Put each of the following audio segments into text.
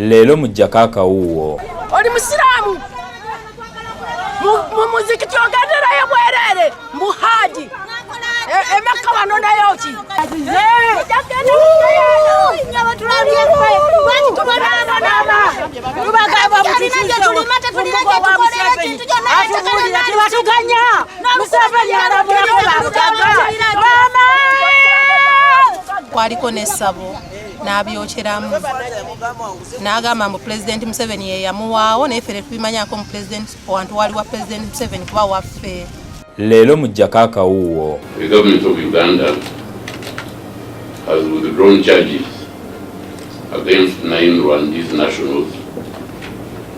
Leero mujjako akawuuwo. Oli musiraamu mu muzikiti ogenderayo bwereere mbu haji emakka wanonayo ki? Tebatuganya Museveni alabulako mama. Kwaliko n'essabo n'abyokyeramu n'agamba mbu Pulezidenti Museveni ye yamuwaawo, naye ffe tetubimanyako mu pulezidenti wantu wali wa Pulezidenti Museveni kuba waffe. Leero mujjako akawuuwo. The government of Uganda has withdrawn charges against 9 Rwandese nationals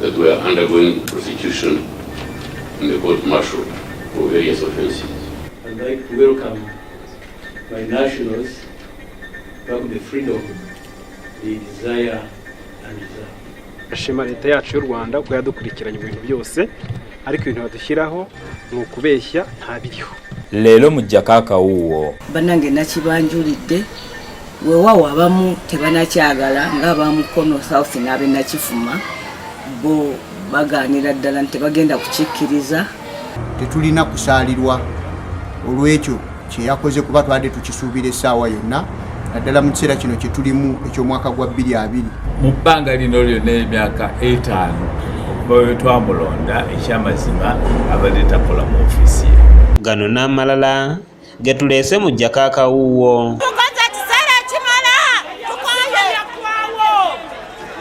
that were undergoing prosecution in the court martial for various offenses. I'd like to welcome my nationals back the freedom they desire and deserve. Ndashima leta yacu y'u Rwanda ko yadukurikiranye mu bintu byose, ariko ibintu badushyiraho ni ukubeshya, nta biriho. Leero mujjako akawuuwo. Bannange, nakibanjulidde, weewaawo abamu tebanakyagala ng'abamukono South n'abenakifuma bo bagaanira ddala nti tebagenda kukikkiriza. Tetulina kusaalirwa olw'ekyo kyeyakoze, kuba twadde tukisuubira essaawa yonna, naddala mu kiseera kino kye tulimu eky'omwaka gwa 2020. Mu bbanga lino lyonna, emyaka 5 okuva we twamulonda, ekyamazima abadde takola mu ofiisi ye. Gano n'amalala ge tuleese mujjako akawuuwo.